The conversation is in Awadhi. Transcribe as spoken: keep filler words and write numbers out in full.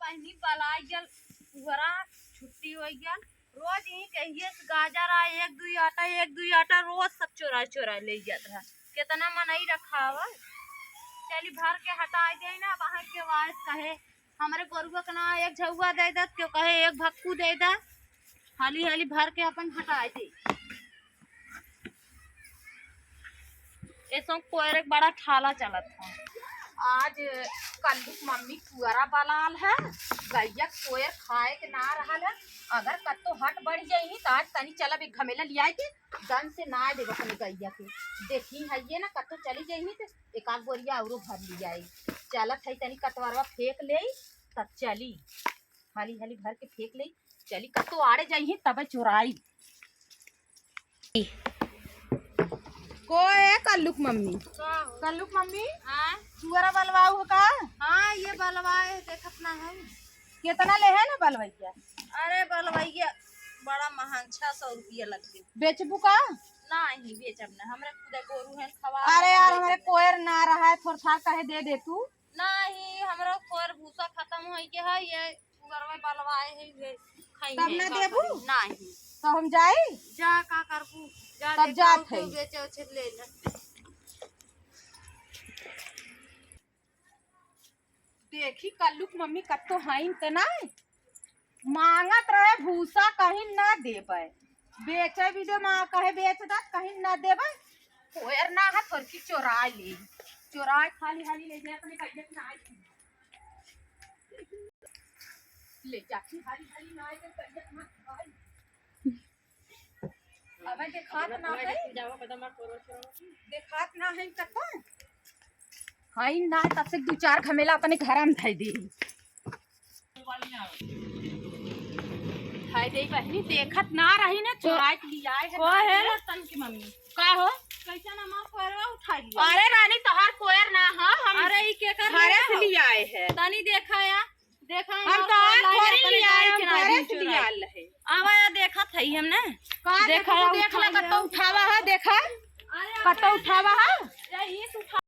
बहिनी बलाई गल, पुअरा छुट्टी होइ गल। रोज ही कहिए से गाजर आ, एक दुई आटा, एक दुई आटा, रोज सब चोरा चोरा ले जात रहा। कितना मनई रखावा। चली भर के हटाई दे ना, बाहर के वायस कहे, "हमरे गोरुआ के ना एक झउआ दे दत, क्यों कहे एक भक्कू दे दा।" हाली हाली भर के अपन हटाई दे। ऐसो कोयर एक बड़ा ठाला चलत है। आज कल्लू क मम्मी पुअरा बलाल है, गइया क कोयर खाए के ना रहल है। अगर कत्तो हट बढ़ जाई त आज तनी चलब एक घमेला लियाए के, गन से ना देब अपने गइया के। देखी हइये ना कत्तो चली जाई त एक आध बोरिया औरो भर लियाई। चलत है तनी कतवरवा फेंक लेई, तब चली। हाली हाली भर के फेंक लेई, चली कत्तो आड़े जाई तब चुराई। को ए कल्लू क मम्मी? का हो? कल्लू क मम्मी? हाँ? पुअरा बलवाऊ हो का? हाँ, ये बलवाए, देखत ना है। कितना लेहे ना बलवैया? अरे बलवैया, बड़ा महंग, छह सौ रुपया लग गए। बेचबू का? नहीं बेचब ना, हमरे खुदे गोरू हैं, खवा अरे यार, हमरे कोयर ना रहा है, थोड़ा सा कहे दे दे तू। नहीं, हमरो कोयर भूसा खतम होइ के है, ये पुअरवा बलवाए है, ये खाई तब है, ना का देबू? करी? नहीं। तो हम जाई? जा, का करबू? जा, तब देखा जात हो है। केहू बेचे उचे ले ले। देखी कल्लू क मम्मी कत्तो हईन त ना मांगत रहे भूसा कहीं ना देबे, बेचे भी दे माँ कहे बेच दा कहीं ना देबे। कोयर ना है थोड़की चोराए ले, चोराए खाली हाली ले जाए अपने कहिए ना आई। ले जाती हाली हाली ना आई तो कहिए ना आई। अबे देखात ना है, देखात ना है कत्ता। हाय ना, तब से दू चार घमेला अपने घर में धई दी। हाय दे बहिनी, देखत ना रही ना, चोराई के लियाए है। ओ है। तन की मम्मी। का हो? कैसे ना माँ कोयरवा उठा लिया? अरे रानी, तोहार कोयर ना ह, हम अरे ई के कर घरे लिया से हो? लियाए है। तनी देखा या। देखा, हम हमार तो कोई आज लाइन थोड़ी अपने लिया, जाए हम के ना घरे दिन से चुराई। लिया ले। आवा या देखत है हमने। का देखा देखा, या देख उठा ले, लिया। कत्ता उठावा है, देखा। अरे कत्ता उठावा है। यही से उठा